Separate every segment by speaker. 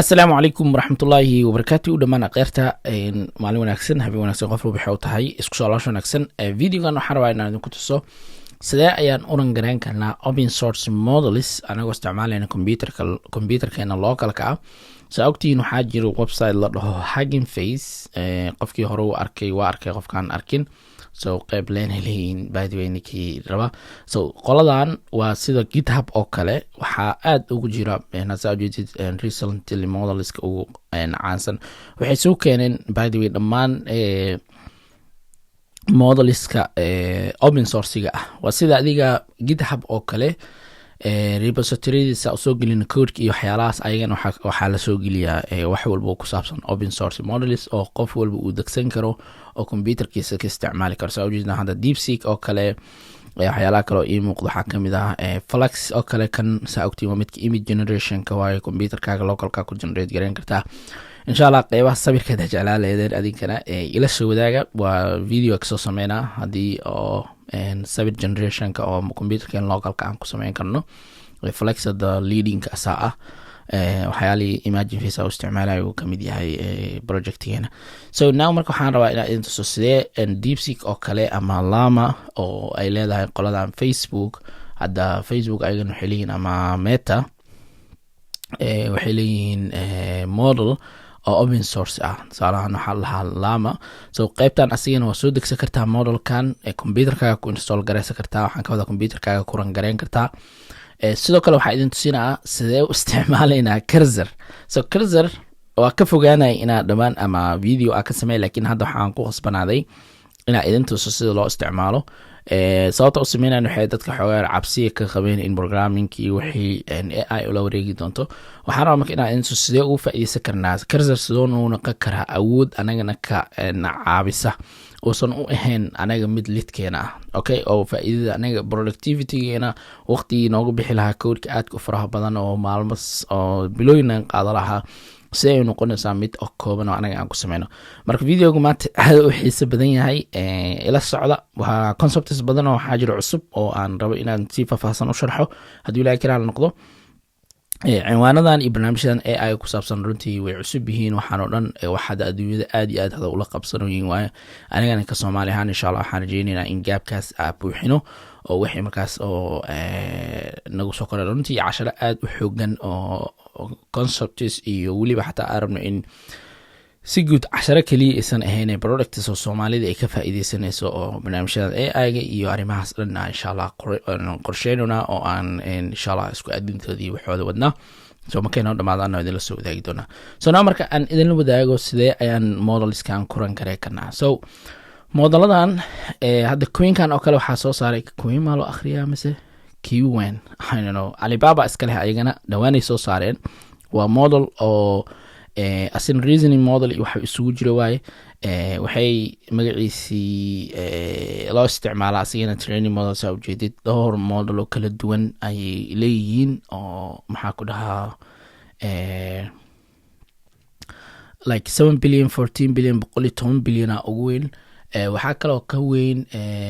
Speaker 1: Asalaamu calaykum waraxmatullaahi wabarakaatu. Dhammaan akhyaarta, maalin wanaagsan, habeen wanaagsan, qof walba waxay u tahay isku soo laasho wanaagsan. Videogan waxaan rabaa inaan idinku tuso sidee ayaan u run gareyn karnaa open source models anagoo isticmaalayna computerka, computerkeena localka ah. Saa ogtihiin, waxaa jira website la dhaho Hugging Face. Qofkii hore u arkay waa arkay, qofkaan arkin so qeyb leena leeyihiin, by the way, ninkii raba. So qoladan waa sida GitHub oo kale. Waxaa aada ugu jira, saa ujeedid, recently modelska ugu caansan waxay soo keeneen, by the way, dhammaan modelska open sourcega ah. Waa sida adiga GitHub oo kale, repositoryadiisa usoo gelina codeka iyo waxyaalahaas. Ayagana waxaa lasoo geliyaa wax walba oo ku saabsan open source models oo qof walba uu degsan karo oo computerkiisa ka isticmaali karo. Saa ujeedna, hadda DeepSeek oo kale, waxyaalaha kale oo ii muuqda waxaa kamid ah Flux oo kale. Kan saa ogtiin waa midka image generationka waayo, computerkaaga localka ku generate gareyn kartaa. Insha Allah qeybaha sawirkeeda jeclaa leedeen, adinkana ila soo wadaaga, waa video kasoo sameynaa haddii oo sawir generationka oo computerken localka aan ku sameyn karno. Flux the leading asaa ah, waxyaalihii Imagine Face u isticmaalayo uu kamid yahay projectgeena. So now marka waxaan rabaa inaan idin tuso sidee DeepSeek oo kale ama Llama oo ay leedahay qoladan Facebook. Hadda Facebook ayagana waxay leeyihiin, ama Meta waxay leeyihiin model oo open source ah. Tusaalahan waxaa lahaa Llama. So qeybtan asigana waa soo degsan kartaa modelkan, computerkaaga ku install gareysan kartaa, waxaan ka wadaa computerkaaga ku run gareyn kartaa. Sidoo kale waxaa idin tusinaa sidee u isticmaalaynaa Cursor. So Cursor waa ka fogaanaya inaa dhammaan ama video a ka samey, lakin hadda waxaan ku khasbanaaday inaa idin tuso sida loo isticmaalo. Sababta u sameynayan waxay dadka xoogaa cabsiya ka qabeen in programmingkii wixii AI ula wareegi doonto. Waxaan rabaa marka inaan idin sidee ugu faa'iideysan karnaa Cursor, sidoo nuu noqon karaa awood anagana ka na caabisa, uusan u ahayn anaga mid lidkeena ah. Okay, oo faa'iidada anaga productivitygeena, waqtigii noogu bixi lahaa codeka aadka u faraha badan oo maalmo oo bilooyin qaado lahaa, si ay noqonaysaa mid oo kooban oo anaga aan ku sameyno. Marka videoga maanta aad u xiiso badan yahay, ila socda. Waa concepts badan oo waxaa jira cusub oo aan rabo inaan si faahfaahsan u sharxo haddii Ilahay karaal noqdo. Cinwaanadan iyo barnaamijyadan AI ku saabsan runtii way cusub yihiin. Waxaan oo dhan waxaad adduunyada aad iyo aad hada ula qabsanoyiin waayo. Anigana ka Soomaali ahaan, insha Allah, waxaan rajeynaynaa in gapkaas aa buuxino oo wixii markaas oo nagu soo koray. Runtii casharo aad u xoogan oo concepts iyo weliba xataa aan rabno in si guud casharo keliya aysan ahayn, products oo Soomaalida ay ka faa'iideysanayso oo barnaamijyada AI-ga iyo arrimahaas dhan insha Allah qorsheynona oo aan insha Allah isku adintoodii waxooda wadnaa. So markay noo dhamaadaan idinla soo wadaagi doonaa. So now marka aan idinla wadaago sidee ayaan modelskan ku run garey karnaa. So modeladan hadda Qwenkan oo kale waxaa soo saaray, Qwen maa loo akhriyaa mise Qwen? I don't know. Alibaba iska leh, ayagana dhawaanay soo saareen. Waa model oo asin reasoning model iyo waxa isugu jira waaye. Waxay magaciisii loo isticmaalaa asigana training model. Saa ujeedid, dhowr model oo kala duwan ayay leeyihiin oo maxaa ku dhahaa, like 7 billion, 14 billion, 110 billion a ugu weyn. Waxaa kaloo ka weyn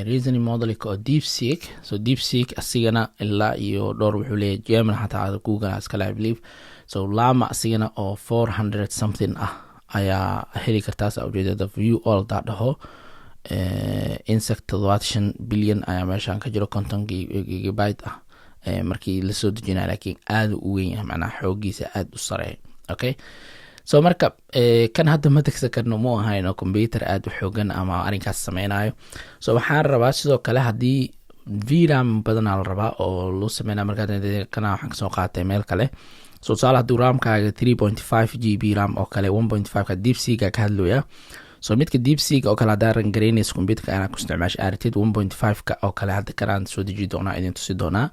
Speaker 1: reasoning modelka oo DeepSeek. So DeepSeek asigana ilaa iyo dhowr wuxuu leeyahay, German xataa Google iskale, I believe. So Llama asigana oo 400 something ah ayaa heli kartaa. Saa ujeedada, view all daa dhaho, insect 75 bilyan ayaa meeshan ka jiro, 50 gigabyte ah markii lasoo dejinaya, laakiin aada u weyn yahay, macnaha xoogiisa aada u sareeya. Okay, so marka kan hadda ma degsan karno, mu ahayn oo computer aada u xoogan ama arrinkaas sameynayo. So waxaan rabaa sidoo kale haddii VRAM badanaa la rabaa oo loo sameynaya. Markaa kana waxaan kasoo qaatay meel kale. So tusaale, hadduu ramkaaga 3.5 GB RAM oo kale, 1.5 ka DeepSeeka ka hadlooya. So midka DeepSeek oo kale haddaa run garaynaysa computerka inaad ku isticmaasho aratid, 1.5 ka oo kale hadda kanaan soo deji doonaa, idin tusi doonaa.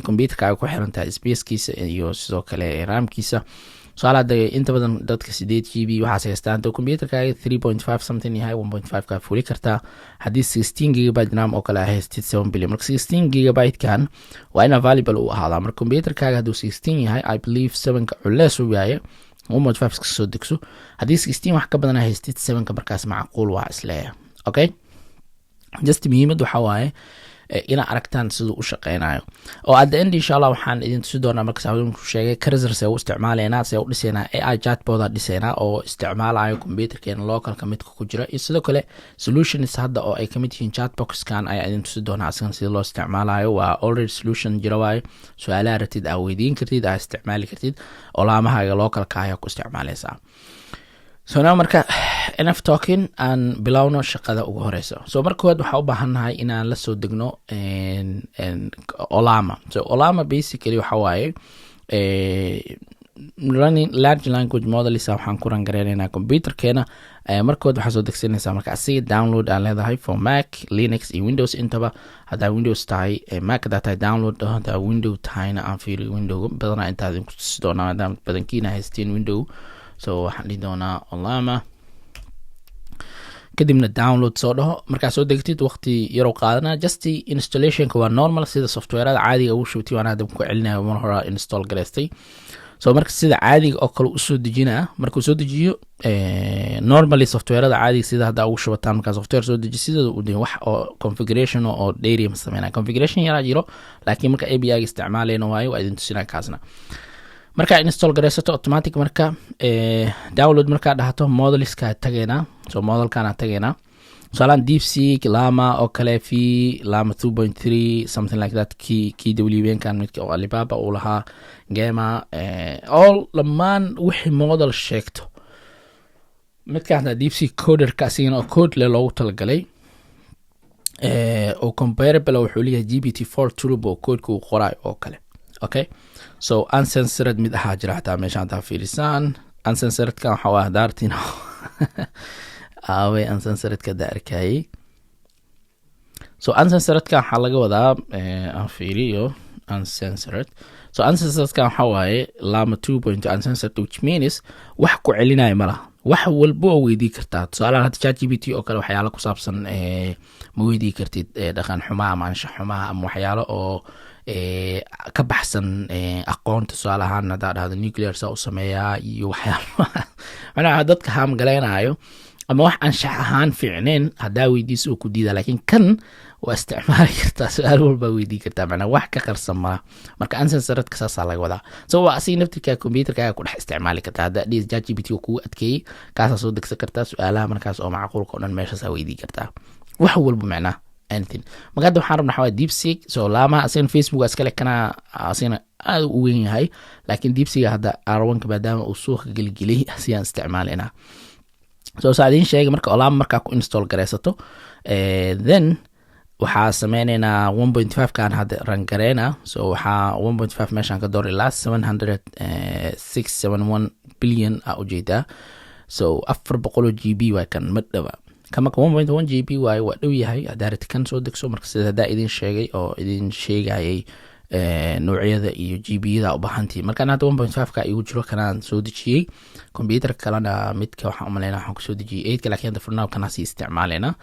Speaker 1: Computerkaaga ku xiran tahay spacekiisa iyo sidoo kale ramkiisa. Tusaale, hadda inta badan dadka 8 GB waxaas haystaan. Haduu computerkaaga 3.5 something yahay, 1.5 kaa fuli kartaa. Haddii 16 gigabyte RAM oo kale aa haystid, 7 billion. Marka 16 gigabyte kan waa in available u ahaadaa. Marka computerkaaga hadduu 16 yahay, I believe sevenka culees u yahay, 1.5 iska soo degso. Haddii 16 wax ka badan aa haystid, sevenka markaas macquul waa isleeyahay. Okay, just muhiimad waxaa waaye Inaa aragtaan siduu u shaqeynayo oo at the end, insha Allah, waxaan idin tusi doonaa. Marka saa ku sheegay, Cursor see u isticmaaleynaa, see u dhiseynaa AI chatbot dhiseynaa oo isticmaalayo computerkeena localka midka ku jira, iyo sidoo kale solutions hadda oo ay kamid yihiin chatboxkan ayaa idin tusi doonaa asigan sida loo isticmaalayo. Waa already solution jira waayo, su-aalaha ratid aa weydiin kartid, aa isticmaali kartid, Ollamahaaga localka ayaa ku isticmaaleysaa. So now marka, enough talking, aan bilowno shaqada ugu horeyso. So marka koowaad waxaa u baahannahay inaan la soo degno Ollama. So Ollama basically waxa waaye running large language models. Waxaan ku run gareynaynaa computerkeena. Markood waxaa soo degsanaysaa marka asiga, download aan leedahay for Mac, Linux iyo Windows intaba. Haddaa Windows tahay, Mac haddaa tahay, download. Haddaa Window tahayna, aan fiiriyo Window badanaa intaa idinku tusi doonaa, maadaama badankiina haysteen Window. So waxaan dhihi doonaa Ollama, kadibna download soo dhaho. Markaa soo degtid, waqti yarow qaadana. Just installationka waa normal, sida softwareada caadiga ugu shubtay. Waan hadda ku celinaya, mar hore install garaystay. So marka sida caadiga oo kale usoo dejinaa. Markuu soo dejiyo, normally softwareada caadiga sida hadda ugu shubataan, markaa software soo deji, sideeda u wax oo configuration oo dheeri ma sameynaa. Configuration yaraa jiro, laakiin marka API ga isticmaalayna waayo, waa idin tusinaa kaasna. Markaa install garaysato, automatic marka download markaa dhahato, modeliska tageynaa. So modelkana tageynaa, tusaalaan DeepSeek, Llama oo kale, v Llama 2.3, something like that, ki w kan midka oo Alibaba uu lahaa, Gemma, all dhammaan wixii model sheegto. Midkaan hataa DeepSeek Coderka, asigana oo code le loogu talagalay oo comparable, wuxuu leeyahay GPT-4 Turbo oo codeka uu qoraayo oo kale. Okay, so uncensored mid ahaa jira xataa meesha haddaa fiirisaan. Uncensoredkan waxa waa daartiin aawe uncensoredka haddaa arkayay. So uncensoredkan waxaa laga wadaa, aan fiiriyo uncensored. So uncensoredkan waxaa waaye Llama 2 point uncensored, which means wax ku celinaya ma laha, wax walba oo weydii kartaa. Tusaalahan hadda ChatGPT oo kale, waxyaalo ku saabsan ma weydii kartid, dhaqan xumaa ama anshax xumaa ama waxyaalo oo ka baxsan aqoonta. Tusaale ahaan haddaa dhahdo "nuclear saa u sameeyaa" iyo waxyaalo macnaha dadka haamgaleynayo ama wax anshax ahaan fiicneen haddaa weydiiso, oo ku diida. Laakiin kan waa isticmaali kartaa, su-aal walbaa weydii kartaa, macnaa wax ka qarsan maa. Marka uncensoredka saasaa laga wadaa. So waa asiga naftirka computerkaaga ku dhex isticmaali kartaa. Haddaa dhis ChatGPT oo kugu adkeeyey, kaasaa soo degsan kartaa. Su-aalaha markaas oo macquulka o dhan meeshaasaa weydii kartaa, wax walba, macnaa anything. Marka hadda waxaan rabnaa waxaa DeepSeek. So Llama asigana Facebook iskale, kana asigana aad u weyn yahay, laakiin DeepSeek hadda R1-ka maadaama uu suuqa gelgeliyey, asigaan isticmaalinaa. So saa idiin sheegay, marka Ollama markaa ku install garaysato, then waxaa sameyneynaa 1.5 kan hadda run gareyna. So waxaa 1.5 meeshaan ka door ilaa 706.71 billion aa ujeedaa. So 400 GB waay kan, ma dhawa kan. Marka 1.1 GB waaye, waa dhow yahay. Haddaa rabtid kan soo degso. Marka sida haddaa idin sheegay oo idin sheegayay noocyada iyo GB-yada u baahantihi, markaan hadda 1.5 ka igu jiro, kanaan soo dejiyey. Computer kalena midka waxaan umaleyna waxaan kusoo dejiyey 8-ka, lakin hadda for now kanaa sii isticmaaleyna.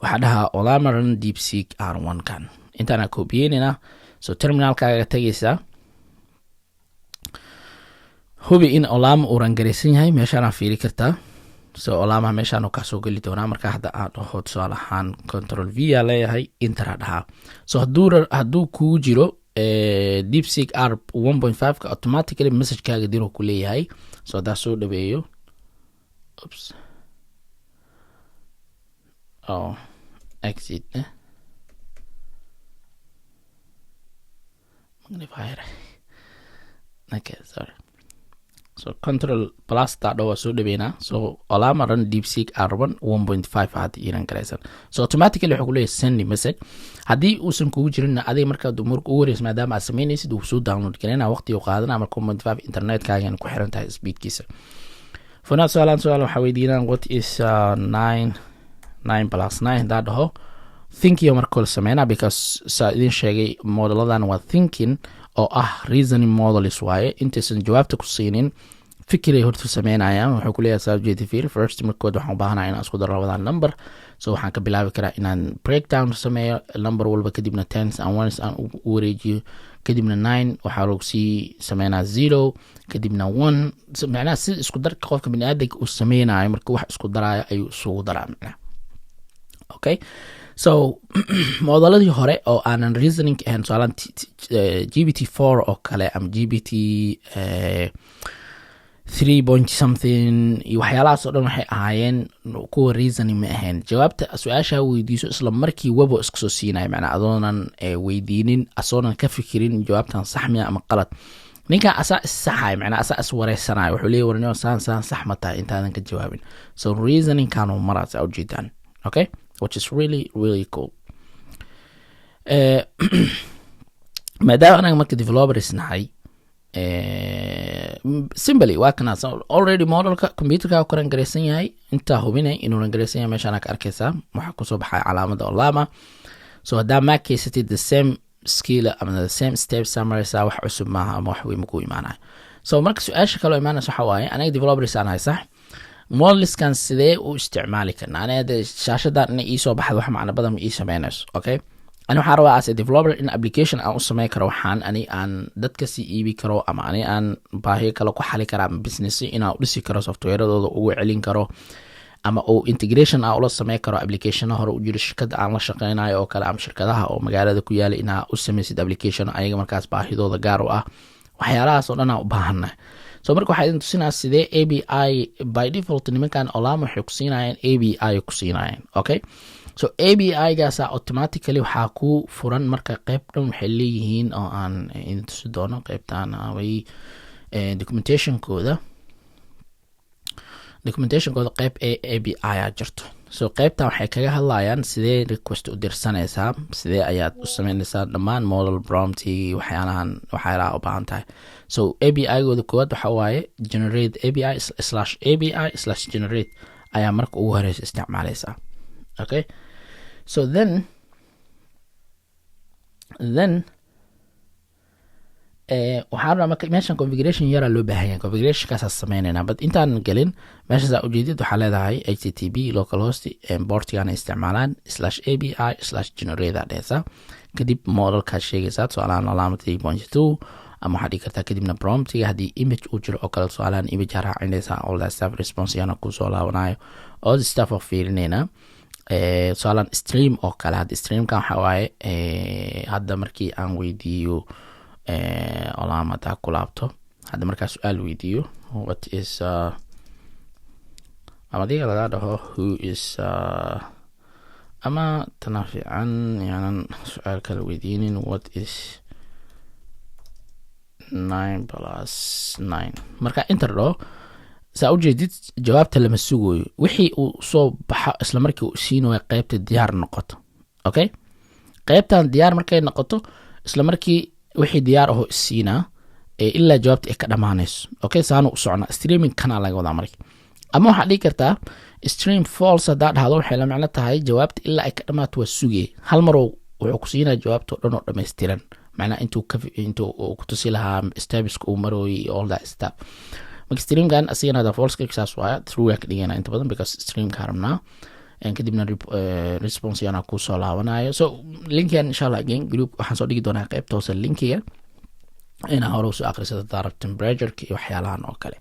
Speaker 1: Waxaa dhahaa "Ollama run DeepSeek R1". Kan intaana kobiyeynayna. So terminalkaaga tegaysaa, hubi in Ollama uu run garaysan yahay. Meeshaanaa fiiri kartaa. So Ollama meeshaan kaasoo geli doonaa. Marka hadda aan dhaho, tusaale ahaan, Control V aa leeyahay, enter aa dhahaa. So hadduu kugu jiro DeepSeek R 1.5 ka, automatically messagekaaga diruu ku leeyahay. So haddaa soo dhaweeyo, oops, oh, exit, magnifier. Okay, sorry. So Control plus taa dho, waa soo dhaweynaa. So "Ollama run DeepSeek R1 1.5" hadda iran garaysan. So automatically wuxuu kuleeyahay "send message". Haddii uusan kugu jirin adiga, markaad marka ugu horeysa maadaama aad sameynaysid, wuu soo download gareyna, waqti uu qaadana. Marka 1.5 internetkaagan ku xiran tahay speedkiisa. For now, su-aalan su-aal waxaa weydiinaan "What is nine nine plus nine?" Haddaa dhaho, thinking marka kole sameynaa, because saa idin sheegay, modeladan waa thinking oo ah reasoning models waaye. Intaysan jawaabta ku siinin, fikiray horta sameynayaan. Wuxuu kuleeyahay, saa ujeeda, fiir, first markood waxaan u baahanahay inaan isku daro labadan number. So waxaan ka bilaabi karaa inaan breakdown sameeyo number walba, kadibna tens and ones aan u wareejiyo, kadibna nine waxaa lagu sii sameynaa zero, kadibna one. So, macnaha sida isku darka qofka biniaadanka uu sameynayo marka wax isku daraayo ayuu isugu daraa macnaha. Okay, so modeladii hore oo aanan reasoning ahayn, tusaalaan GPT-4 oo kale ama GPT three point something iyo waxyaalahaas oo dhan, waxay ahaayeen kuwa reasoning ma ahayn. Jawaabta su-aasha weydiiso isla markii webo isku soo siinaya, macnaa adoonan weydiinin, asoonan ka fikirin jawaabtan sax miya ama qalad. Ninkan asaa issaxaya, macnaa asaa iswareysanaya. Wuxuu leeyahy, "Warnimo, saan saan sax ma tahay?" intaadan ka jawaabin. So reasoningkan uu maraas aa ujeedaan, okay, which is really, really cool. Maadaama anaga marka developers nahay, simply waa kana already modelka computerka ku run garaysan yahay. Intaa hubinay inuu run garaysan yahay, meeshaan ka arkaysaa waxaa kusoo baxay calaamada Ollama. So haddaa Mac haysatid, the same skill ama the same steps aa maraysaa, wax cusub maaha ama wax weyn ku imaanayo. So marka su-aasha kaloo imaanaysa waxa waaye, anaga developers aan nahay, sax, modelskan sidee u isticmaali karnaa? Aniga dee shaashadan inay iisoo baxdo wax macno badan ma ii sameynayso. Okay, ani waxaan rabaa as a developer in application aan u sameyn karo, waxaan ani aan dadka sii iibi karo ama ani aan baahiyo kale ku xali kara ama business inaan u dhisi karo, softwareadooda ugu celin karo ama uu integration aan ula sameyn karo applicationo hore u jiro shirkada aan la shaqeynayo oo kale ama shirkadaha oo magaalada ku yaala, inaa u sameysid application ayaga markaas baahidooda gaar u ah. Waxyaalahaas oo dhan aan u baahannahay. So marka waxaa idin tusinaa sidee API. By default nimankan Ollama waxay ku siinayeen API ku siinayeen. Okay, so API gaasa automatically waxaa ku furan. Marka qeyb dhan waxay leeyihiin oo aan idin tusi doono qeybtan way documentationkooda qeyb API a jirto. So qeybtan waxay kaga hadlayaan sidee request u dirsanaysaa, sidee ayaad u sameynaysaa dhammaan model prompt, waxyaalahan, waxyaalaha u baahan tahay. So API gooda koowaad waxa waaye generate API, /api/generate ayaa marka ugu horeysa isticmaaleysaa. Okay, so then waxaan rabaa marka meeshan configuration yaraa loo baahan yahay, configurationkaasaa sameynayna. But intaan gelin meeshaas aa ujeedid, waxaa leedahay HTTP localhost, portigan isticmaalaan, /api/generate aa dhehaysaa. Kadib modelkaa sheegaysaa, tusaalahaan Ollama 3.2, ama waxaa dhigi kartaa kadibna promptiga haddii image uu jiro oo kale, tusaalahaan image aa raacinaysaa, all that stuff. Response yana kusoo laabanayo, all the stuff oo fiirinayna. Tusaalaan stream oo kale, hadda streamkan waxaa waaye hadda markii aan weydiiyo Ollama, hadaa ku laabto, hadda markaa su-aal weydiiyo, "What is ama adiga lagaa dhaho, "Who is ama tana fiican, yaanan su-aal kala weydiinin, "What is 9 plus 9?" Marka enter dhaho, saa ujeedid, jawaabta lama sugayo. Wixii uu soo baxo isla markii uu siinayo qeybta diyaar noqoto. Okay, qeybtan diyaar markay noqoto, isla markii wixii diyaar ahoo isiinaa ilaa jawaabta ay ka dhamaanayso. Okay, saanu u socnaa. Streaming kana laga wadaa marka. Ama waxaad dhigi kartaa stream false haddaa dhahdo, waxay la macno tahay jawaabta ilaa ay ka dhamaato waa sugee. Hal maroo wuxuu ku siinaya jawaabta o dhan oo dhammaystiran, macnaa intuu ku tusi lahaa stepska uu marooyay iyo all that stuff. Marka streamkan asigana hada false saas waaya, true ka dhigana inta badan because streamka rabnaa. Kadibna response yana kusoo laabanayo. So linkigan, insha Allah, again group waxaan soo dhigi doonaa qeybta hoose linkiga inaa hore usoo akhrisato daarab temperatureka iyo waxyaalahan oo kale.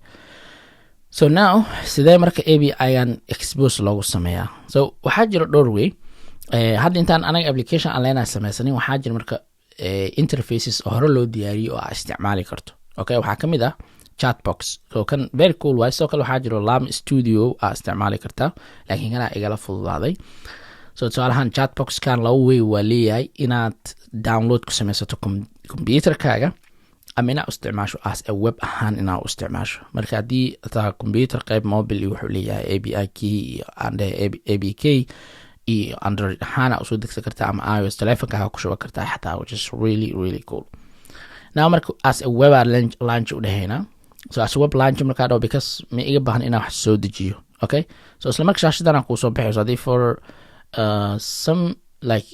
Speaker 1: So now sidee marka API-gan expose loogu sameeyaa? So waxaa jira dhowr way. Hadda intaan anaga application aan leenahay sameysanin, waxaa jira marka interfaces oo hore loo diyaariyey oo aa isticmaali karto. Okay, waxaa kamid ah chatbox. So kan very cool waay. Sidoo kale waxaa jiro LM Studio aa isticmaali kartaa, laakiin kanaa igala fududaaday. So tusaalahaan chatboxkan laba way waa leeyahay: inaad download ku sameysato computerkaaga ama inaad isticmaasho as a web ahaan inaad u isticmaasho. Marka haddii taa computer, qeyb mobile iyo wuxuu leeyahay API key iyo aan dhehe APK iyo Android ahaan aa usoo degsan kartaa ama iOS telefonkaaga ku shuban kartaa xataa, which is really, really cool. Now marka as a web aa launch u dhehayna. So as a web launch markaa dhaho, because ma iga baahan inaan wax soo dejiyo. Okay, so isla marka shaashadan kuusoo baxayso, haddii for some, like,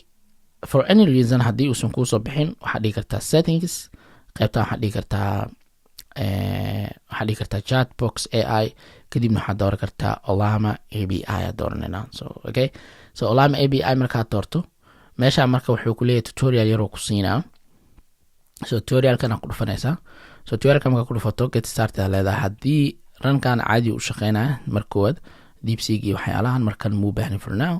Speaker 1: for any reason haddii uusan kuusoo bixin, waxaad dhigi kartaa settings, qaybtan waxaad dhigi kartaa chatbox AI, kadibna waxaad dooran kartaa Ollama API aad dooranayna. So okay, so Ollama API markaad doorto, meesha marka wuxuu ku leeyahay tutorial yaroo ku siinaa. So tutorialkana ku dhufanaysaa. So tutorialka markaa ku dhufato, get started aa leedahay. Haddii rankan caadi u shaqeynaya, mar koowaad DeepSeek iyo waxyaalahan markan muu baahnin for now.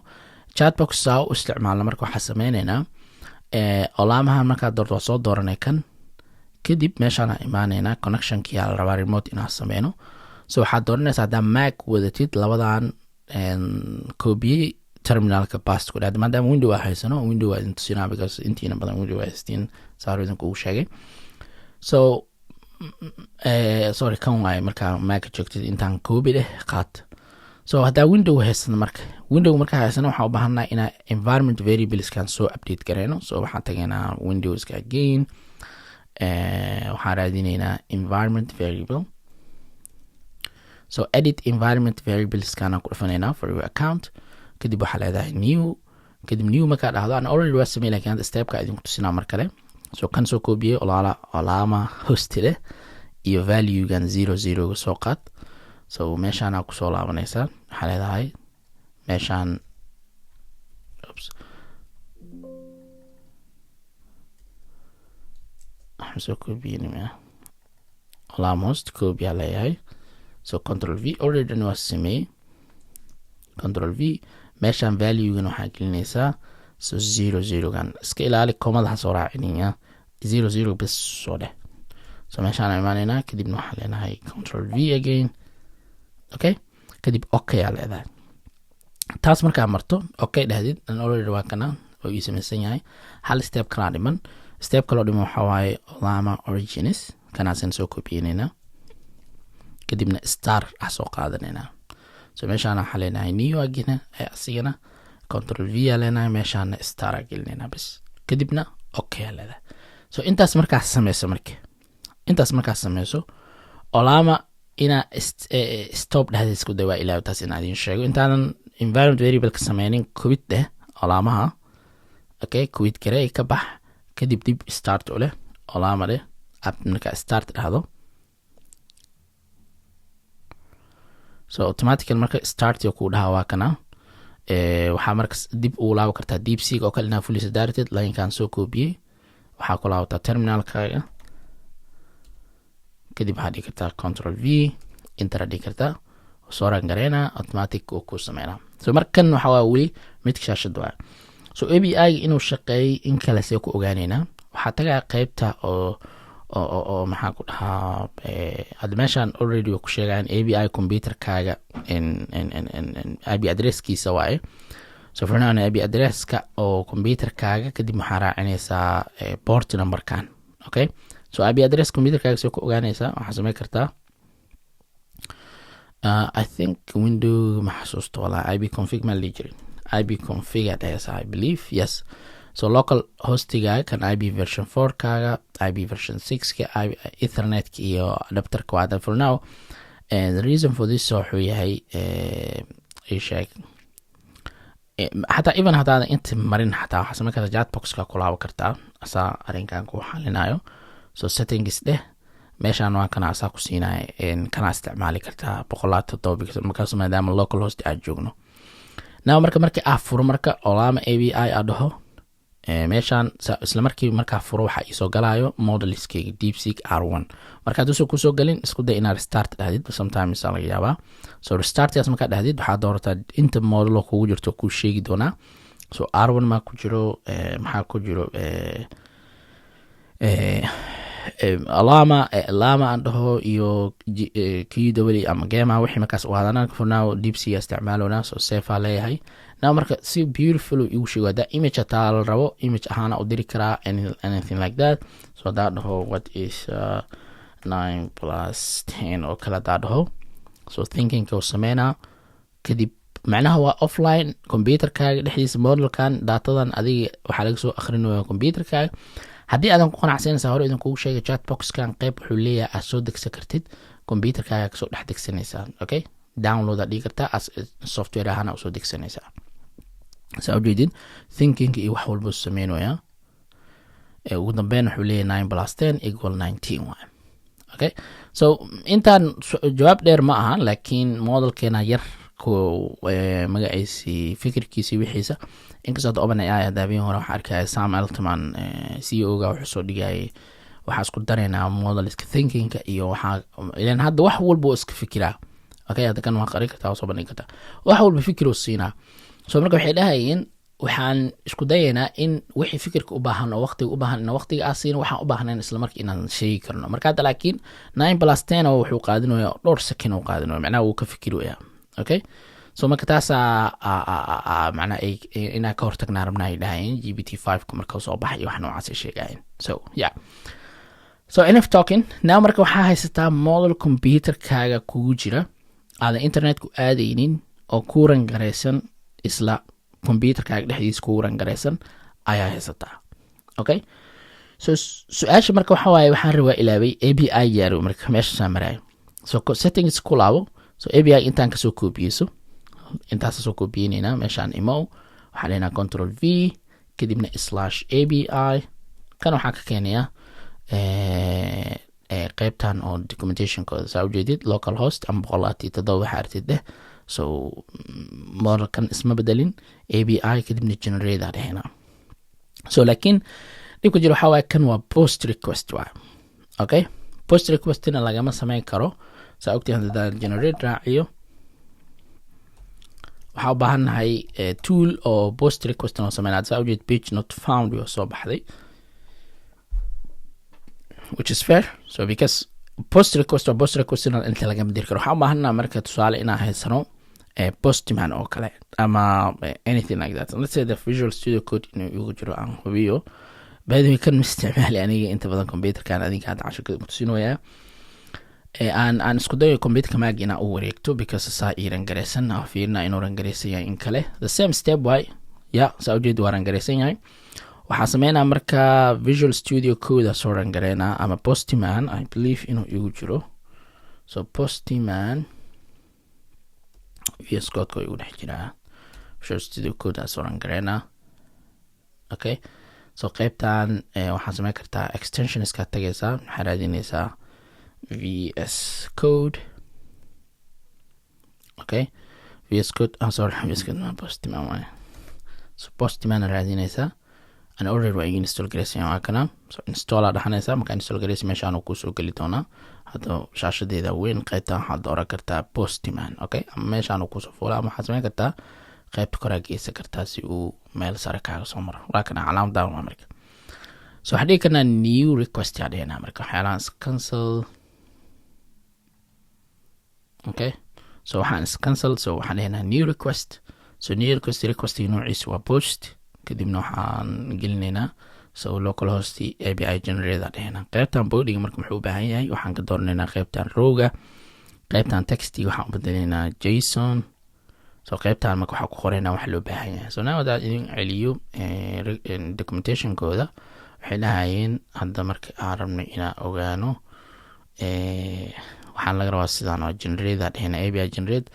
Speaker 1: Chatbox saa u isticmaalna marka waxaa sameyneynaa, Ollamahan markaa doorto, waa soo dooranay kan. Kadib meeshaan imaaneynaa, connectionkia la rabaa remote inaan sameyno. So waxaad dooranaysaa, haddaa Mac wadatid, labadan koobiyey, terminalka paste ku dhahda. Maadaama Window aa haysano, Window waa idin tusinaa, because intiina badan Window aa haystiin, saa hore idinkugu sheegay. So sorry, kan waaye markaa Mac joogtid, intaan koobi dheh, qaat. So haddaa Window haysano, marka Window markaa haysano, waxaan u baahannahay inaa environment variableskan soo update gareyno. So waxaan tagaynaa Windowska again, waxaan raadineynaa environment variable. So edit environment variableskan ku dhufanaynaa for your account. Kadib waxaa leedahay new. Kadib new markaa dhahdo, an already waa samey, lakin hadda stepka idinku tusinaa mar kale. So kan soo koobiyey, Ollama host leh iyo valuegan 00 ga soo qaad. So meeshaanaa kusoo laabanaysaa, waxaa leedahay meeshaan, oops, waxaan soo koobiyey Ollama host, copy aa leeyahay. So Control V, already waa sameeyey, Control V. Meeshaan valuegan waxaa gelinaysaa, so 00 gan iska ilaali, commada ha soo raacinaya, 00 bes soo dheh. So meeshaan imaanaynaa, kadibna waxaan leenahay Control V again. Okay, kadib okay aa leedahay. Taas markaa marto, okay dhahdid, an already waa kana oo ii samaysan yahay. Hal step kalaa dhiman. Step kaloo dhiman waxaa waaye Ollama origins kanaasan soo kobiyeynayna, kadibna star ah soo qaadanaynaa. So meeshaan waxaa leenahay new agina, asigana Control V aa leenahay, meeshaana star aa gelinaynaa bas, kadibna okay aa leedahay. So intaas markaas sameyso, marka intaas markaas sameyso, Ollama inaa stop dhehda isku day. Waa ilaaw taas inaa idin sheego. Intaanan environment variable ka sameynin, quit dheh Ollamaha. Okay, quit garee, ka bax. Kadib dib start u leh Ollama dheh app. Markaa start dhahdo, so automatically marka start kuu dhaha, waa kana. Waxaa marka dib ugu laaban kartaa DeepSeek oo kale inaa fulisa daartid. Linekan soo koobiyey, waxaa ku laabataa terminalkaaga, kadib waxaa dhigi kartaa Control V, enter dhigi kartaa, soo run gareynaa, automatic uu ku sameynaa. So markan waxa waa weli midka shaashada waa. So API inuu shaqeeyay in kale see ku ogaaneynaa? Waxaa tagaa qeybta oo maxaa ku dhahaa, hadda meeshaan already waa ku sheegayan API computerkaaga IP addresskiisa waaye. So for now IP addresska oo computerkaaga, kadib waxaa raacinaysaa port numberkan. Okay, so IP address computerkaaga see ku ogaanaysaa? Waxaa sameyn kartaa, I think Window ma xasuusto walaa, IP config ma la dhihi jirin, IP config aa dhahaysaa, I believe, yes. So local hostigaaga kan IP version 4 kaaga, IP version 6 ka, ethernetka iyo adapterka waa. For now, and the reason for this wuxuu yahay, sheeg, xataa even haddaadan inta marin, xataa waxaa samayn kartaa chatboxka ku laaban kartaa, asaa arrinkan ku xalinayo. So settings dheh, meeshaan waa kana, asaa ku siinaya, kana isticmaali kartaa 107 markaas, maadaama local host aad joogno now. Marka markii aa furo, marka Ollama API aa dhaho, meeshaan isla markii markaa furo, waxaa iisoo galayo modeliskeyga DeepSeek R1. Marka hadduusan kusoo galin, isku day inaad restart dhahdid, sometimes aa laga yaabaa. So restartgaas markaa dhahdid, waxaa doorataa inta modelo kugu jirto, kuu sheegi doonaa. So R1 maa ku jiro, maxaa ku jiro? Llama aan dhaho iyo QW ama Gemma, wixii markaas u hadana. For now DeepSeek isticmaalona, so save aa leeyahay. Now marka si beautiful igu sheego. Haddaa image hataa la rabo, image ahaana u diri karaa, anything like that. So haddaa dhaho "What is 9 plus 10" oo kale haddaa dhaho, so thinkingka uu sameynaa. Kadib macnaha waa offline computerkaaga dhexdiisa modelkan datadan adiga waxaa laga soo akrinaya computerkaaga. Haddii aadan ku qanacsanaysa, hore idinkugu sheegay, chatboxkan qeyb wuxuu leeyahay aad soo degsan kartid, computerkaaga kasoo dhex degsanaysaa. Okay, download aad dhigi kartaa, as software ahaan usoo degsanaysaa. Saa ujeedid, thinking iyo wax walba sameynaya. Ugu dambeyn wuxuu leeyahay 9 plus 10 equal 19 waay. Okay, so intaan jawaab dheer ma aha, laakiin modelkeena yar ku magaciisi, fikirkiisi, wixiisa. Inkastoo hadda OpenAI hadda habeen hore waxaa arkaya Sam Altman, CEO ga, wuxuu soo dhigayay waxaa isku daraynaa modeliska thinkingka iyo waxaa, ilan hadda wax walba oo iska fikiraa. Okay, hadda kan waa qari kartaa, waa soo bandhigi kartaa, wax walba fikir uu siinaa. So marka waxay dhahayeen, waxaan isku dayaynaa in wixii fikirka u baahan oo waqtiga u baahan in waqtiga aa siino, waxaan u baahnayn isla marka inaan sheegi karno. Marka hadda laakiin 9 plus 10 oo wuxuu qaadinaya dhowr second uu qaadinaya, macnaha wuu ka fikiraya. Okay, so marka taasaa macnaha inaan ka hortagnaa rabnaa, ay dhahayeen, GPT-5 ka marka soo baxay iyo wax noocaas ay sheegayeen. So yeah, so enough talking now. Marka waxaa haysataa model computerkaaga kugu jira, aadan internetku aadaynin oo ku run garaysan, isla computerkaaga dhexdiisa kugu run garaysan ayaa haysataa. Okay, so su-aasha marka waxa waaye, waxaan rabaa ilaabay API yaaro. Marka meesha maraayo, so settings ku laabo. So API intaan kasoo koobiyeyso, intaas soo koobiyeynayna. Meeshaan imow, waxaan leynaa Control V, kadibna /API. Kan waxaan ka keenayaa qeybtan oo documentationkooda. Saa ujeedid, local host ama 127 waxaa artid deh. So modelkan isma bedelin. API, kadibna generate aa dhehena. So laakiin dhibka jiro waxaa waaye, kan waa post request waay. Okay, post requestina lagama sameyn karo. Saa ogtahay, haddaan generate raaciyo, waxaa u baahan nahay tool oo post request noo sameynaa. Saa ujeed, page not found yoo soo baxday, which is fair. So because post request waa post request inta lagama diri karo. Waxaan u baahannaha marka tusaale inaan haysano Postman oo kale ama anything like that. Let's say the Visual Studio Code inuu igu jiro, aan hubiyo. By the way, kan ma isticmaali aniga inta badan computerkan. Adinka hadda cashirka kutusinayaa, aan isku dayo computerka Mac inaan u wareegto, because saa ii run garaysan. Aan fiirina inuu run garaysan yahay in kale. The same step way. Ya, saa ujeed, waa run garaysan yahay. Waxaan sameynaa marka Visual Studio Code soo run gareynaa ama Postman. I believe inuu igu jiro. So Postman VS Code igu dhex jiraa. Visual Studio Code aa soo run gareynaa. Okay, so qeybtan waxaan sameyn kartaa extensionska tagaysaa, waxaa raadinaysaa VS Code. Okay, VS Code, ah, sorry, VS Code ma, Postman waaye. So Postman raadinaysaa, and already waa iga install garaysan, waa kana. So install aa dhaxanaysaa. Markaa install garaysa, meeshaan uu kusoo geli doonaa. Hadda shaashadeeda weyn qaybtan waxaad dooran kartaa Postman. Okay, ama meeshaan uu kusoo fuula, ama waxaad sameyn kartaa qaybta koraa geysan kartaa si uu meel sare kaaga soo maro. Waa kana calaamadan waa. Marka so waxaan dhigi karnaa new request yaa dhihinaa. Marka waxyaalahan is cancel. Okay, so waxaan is cancel. So waxaan dhihinaa new request. So new request, requestiga noociisa waa post. Kadibna waxaan gelinaynaa, so local host API generator dhihinaa. Qaybtan bodyga marka muxuu u baahan yahay? Waxaan ka dooranaynaa qaybtan rawga. Qaybtan textiga waxaan u bedelaynaa JSON. So qaybtan marka waxaa ku qoraynaa waxa loo baahan yahay. So now haddaan idin celiyo documentationkooda, waxay dhahayeen, hadda marka aan rabno inaan ogaano, waxaan laga rabaa sidaan oo generate dhehna API generate.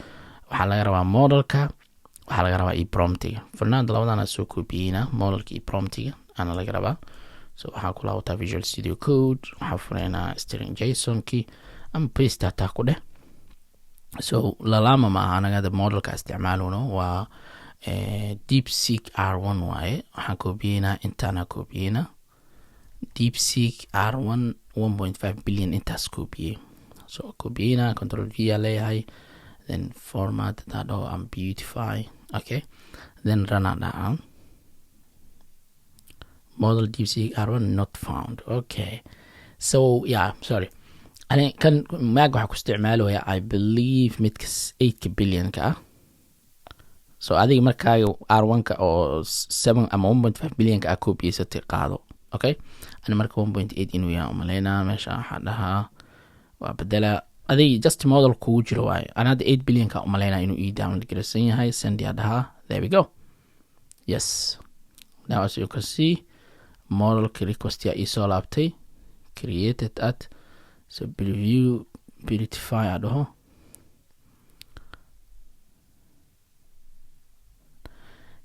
Speaker 1: Waxaa laga rabaa modelka, waxaa laga rabaa e promptiga. Fernando labadan soo koobiyeyna, modelka iyo promptiga ana laga rabaa. So waxaa ku laabataa Visual Studio Code, waxaa fureynaa string JSONki ama paste hataa ku dheh. So lalama ma aha, anaga hadda modelka isticmaaluna waa DeepSeek R1 waaye. Waxaan koobiyeynaa, intaana koobiyeynaa, DeepSeek R1 1.5 billion, intaas koobiyey. So koobiyeyna, Control V aa leeyahay, then format hadaa dhaho am beautify. Okay, then run aa dhaca. Model DeepSeek R1 not found. Okay, so yeah, sorry, ani kan Mac waxaa ku isticmaalaya, I believe, midka 8ka billionka ah. So adiga markaaga R1-ka oo 7 ama 1.5 billionka ah koobiyeysatay qaado. Okay, ani marka 1.8 inuu yahay umaleynaa. Meesha waxaa dhahaa waa bedela, adig just model kugu jiro waaye. Ana hadda 8 billionka umaleynaa inuu ii download garaysan yahay. Send aa dhahaa. There we go. Yes, now as you can see, modelka request yaa iisoo laabtay, created at. So preview, beautify aa dhaho.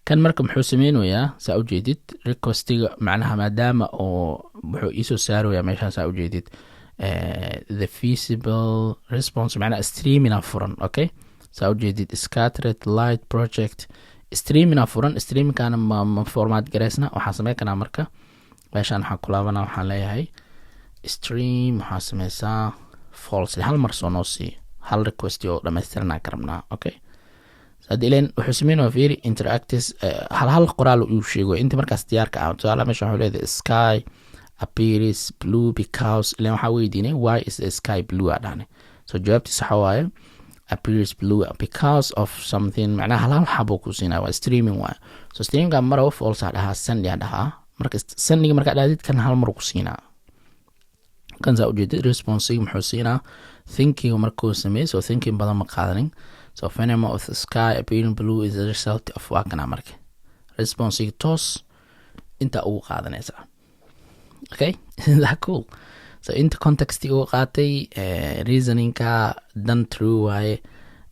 Speaker 1: Kan marka muxuu sameynayaa? Saa ujeedid, requestiga macnaha maadaama oo wuxuu iisoo saarayaa meeshaan, saa ujeedid, the feasible response, macnaha streamina furan. Okay, saa ujeedid, scattered light project streamina furan. Streamingkana ma format garaysna. Waxaan sameyn karaa marka meeshaan waxaan ku laabana, waxaan leeyahay stream waxaa sameysaa false. Hal mar soo noo sii, hal request oo dhammaystiranaa ka rabnaa. Okay. Hadda ilen wuxuu sameynaya, fiiri, interactive, hal hal qoraal uu sheego inta markaas diyaarka ah. Tusaale, meesha wuxuu leedahay "sky appears blue because", ilen waxaa weydiinay "Why is the sky blue?" aa dhahnay. So jawaabtiisa waxa waaye "appears blue because of something". Macnaha hal hal xabo ku siinaya, waa streaming waaye. So streamingka maraba false aa dhahaa, send aa dhahaa. Marka sendiga markaa dhahdid, kan hal mar ku siinaa. Kan saa ujeedid, responsega muxuu siinaa? Thinking markuu sameeyey, so thinking badan ma qaadanin. So "phenomena of the sky appearing blue is the result of", waa kana. Marka responsega toos intaa ugu qaadanaysaa. Okay, isn't that cool? So inta context ugu qaatay, reasoningka done true waaye.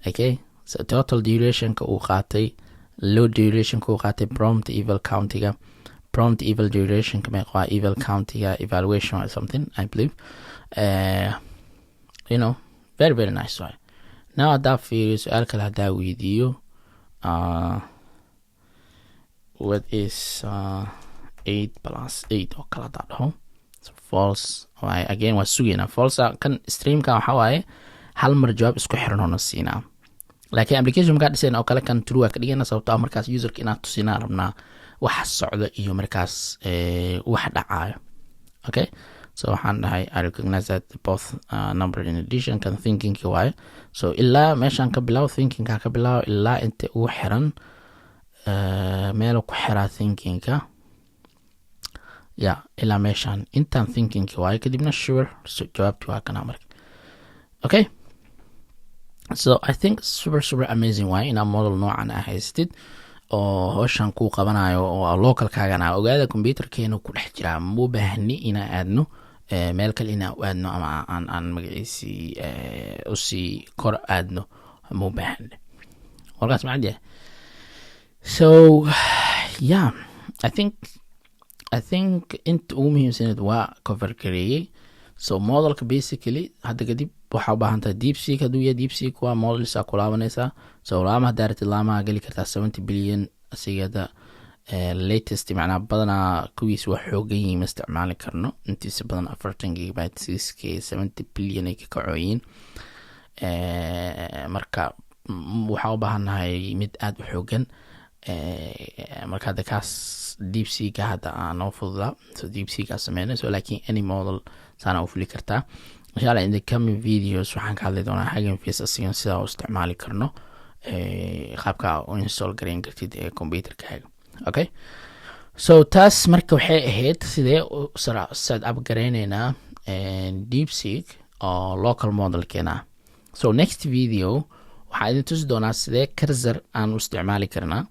Speaker 1: Okay, so total durationka uu qaatay, low durationka uu qaatay, prompt eval countiga, prompt eval durationka meeqa waa, eval countiga, evaluation or something, I believe. Very very nice waay. Now haddaa fiiriyo, su-aal kale haddaa weydiiyo, "What is 8 plus 8?" oo kale haddaa dhaho, so false waaye. Again waa sugeynaa, false. Kan streamka waxaa waaye hal mar jawaab isku xiran oo na siinaa, laakiin application markaa dhisayn oo kale, kan true waa ka dhigana, sababto ah markaas userka inaad tusinaa rabnaa wax socdo iyo markaas wax dhacaayo. Okay, so waxaan dhahay "I recognize that both number in addition". Kan thinkingki waaye. So ilaa meeshaan ka bilaabo, thinkingka ka bilaabo ilaa inta ugu xiran, meel ku xiraa thinkingka ya, ilaa meeshaan intaan thinkingki waaye. Kadibna sure, so jawaabti waa kana marka. Okay, so I think super super amazing waaye inaa model noocan ah haystid oo howshan kuu qabanayo oo localkaagana. Ogaada, computerkeena ku dhex jiraa, ma baahni inaa aadno meel kale, inaa u aadno ama aan magaciisii usii kor aadno, ma u baahni warkaas macad yahay. So yeah, I think inta ugu muhiimsaneed waa cover gareeyey. So modelka basically hadda kadib waxaa u baahan tahay DeepSeek. Hadduu yahay DeepSeek, waa models aa ku laabanaysaa. So Llama haddaa rabtid, Llamaha geli kartaa, 70 billion asigada latest. Macnaha badanaa kuwiis waa xoogan yihiin, ma isticmaali karno intiisa badan. 40 gigabyte, 6K, 70 billion ay ka kacooyiin. Marka waxaa u baahannahay mid aada u xoogan. Marka hadda kaas DeepSeeka hadda aa noo fududaa, so DeepSeeka sameynay. So laakiin any model saana u fuli kartaa. Insha Allah, in the coming videos waxaan ka hadli doonaa Hugging Face asigan sidaa u isticmaali karno, qaabka u install gareyn kartid ee computerkaaga. Okay, so taas marka waxay ahayd sidee u set up gareyneynaa DeepSeek oo local modelkeena. So next video waxaan idin tusi doonaa sidee Cursor aan u isticmaali karnaa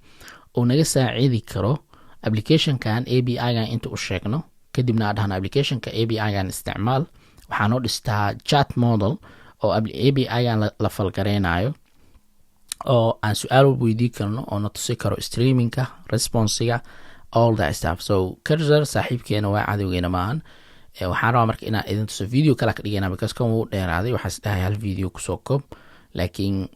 Speaker 1: oo naga saacidi karo applicationkan API-gan. Inta u sheegno, kadibna aan dhahno applicationka API-gan isticmaal, waxaa noo dhistaa chat model oo API-gan la falgareynayo oo aan su-aal walba weydii karno oo na tusi karo streamingka, responsiga, all that stuff. So Cursor saaxiibkeena waa, cadowgeena maahan. Waxaan rabaa marka inaan idin tuso, video kala ka dhigana, because kan wuu dheeraaday. Waxaa is dhahay hal video kusoo koob, laakiin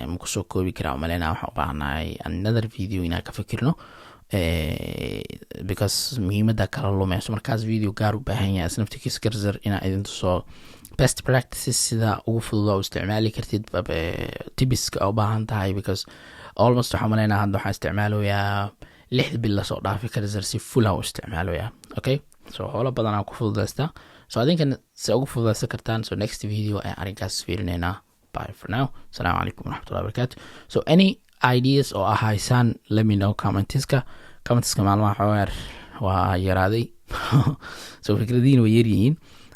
Speaker 1: ma kusoo koobi karaa umaleyna. Waxaan u baahanahay another video inaan ka fikirno, because muhiimadda kala lumeyso. Markaas video gaar u baahan yahay isnaftikiisa Cursor, inaan idin tuso best practices, sida ugu fudud oo isticmaali kartid, tipska u baahan tahay, because almost waxaan umaleynaa hadda waxaan isticmaaloyaa 6 bil lasoo dhaafay Cursor si full ah u isticmaaloyaa. Okay, so howlo badan aan ku fududaystaa, so adinkan se ugu fududaysan kartaan. So next video ayaan arrinkaas fiirineynaa. Bye for now. Asalaamu calaykum waraxmatullahi wabarakatu. So any ideas oo ah haysaan, let me know commentiska. Commentiska maalmaha xoogaar waa yaraaday, so fikradiina way yaryihiin.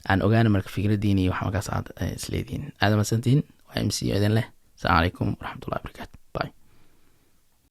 Speaker 1: Aan ogaana marka fikradiina iyo wax markaas aad isleedihiin. Aad mahadsantihiin. Waa MC idin leh. Asalaamu calaykum waraxmatullahi wabarakatu.